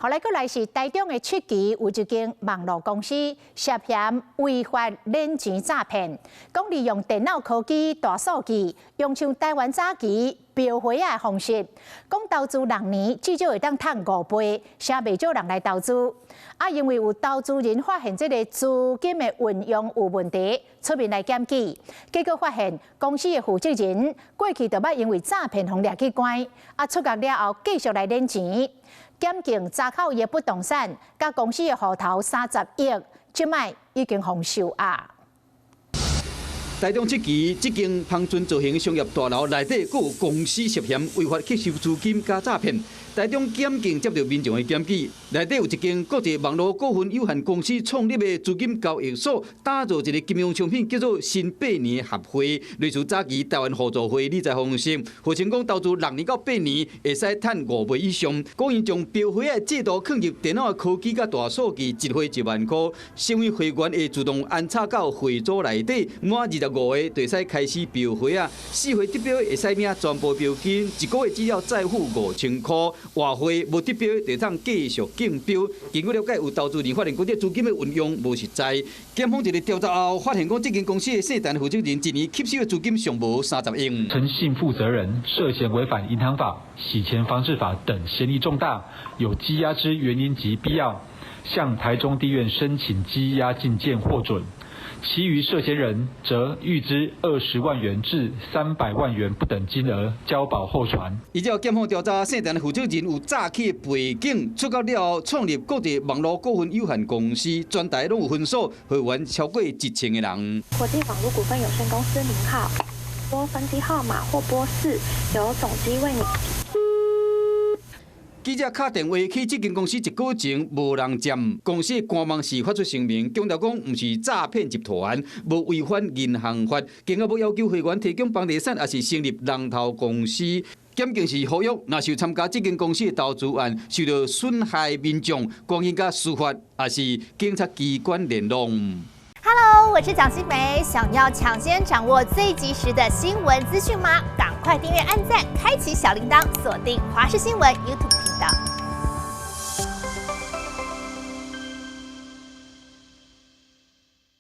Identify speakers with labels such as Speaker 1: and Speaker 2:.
Speaker 1: 後來閣來是台中的七期有一間網路公司涉嫌違法領錢詐騙，講利用電腦科技、大數據，用像台灣早期標花仔的方式，講投資6年至少會當趁5倍，誠袂少人來投資。啊，因為有投資人發現這个資金的運用有問題，出面來檢舉，結果發現公司的負責人過去就捌因為詐騙予掠去關，啊出獄了後繼續來領錢。檢警查扣伊的不動產，佮公司的戶頭30億，這擺已經予收押。
Speaker 2: 台中七期這間芳村造型商業大樓內底，閣有公司涉嫌違法吸收資金佮詐騙。台中檢警接到民眾的檢舉，內底有一間國際網路股份有限公司創立的資金交易所，打造一个金融商品叫做新百年合會，類似早期台灣互助會理財方式，號稱講投資6年到8年會使趁5倍以上。講𪜶將標花的制度囥入電腦的科技佮大數據，一會1萬箍，成為會員會自動安插到會組內底，滿25個就會使開始標花仔，四會得標會使領全部標金，一個月只要再付5000箍。外會無得標，就通繼續競標。根據了解，有投資人發現講這資金的運用無實在。檢方一个調查後，發現講這間公司的姓陳負責人一年吸收的資金上無30億。
Speaker 3: 陳姓負責人涉嫌違反銀行法、洗錢防治法等，嫌疑重大，有羈押之原因及必要，向台中地院申請羈押禁見獲准。其餘涉嫌人則預支20萬元至300萬元不等金額交保候傳。
Speaker 2: 依照檢方調查，姓陳的負責人有詐欺的背景，出獄了後創立國際網路股份有限公司，全台攏有分所，會員超過1000個人。
Speaker 4: 國際網路股份有限公司，您好，撥分機號碼或撥4，由總機為您。
Speaker 2: 記者敲電話去這間公司一個鐘無人接，公司官網是發出聲明，強調講毋是詐騙集團，無違反銀行法，更加無要求會員提供房地產，抑是成立人頭公司。檢警是呼籲，若是有參加這間公司的投資案，受到損害民眾，趕緊佮司法抑是警察機關聯絡。
Speaker 5: Hello，我是蔣新梅，想要搶先掌握最及時的新聞資訊嗎？趕快訂閱、按讚、開啟小鈴鐺，鎖定華視新聞 YouTube 頻道。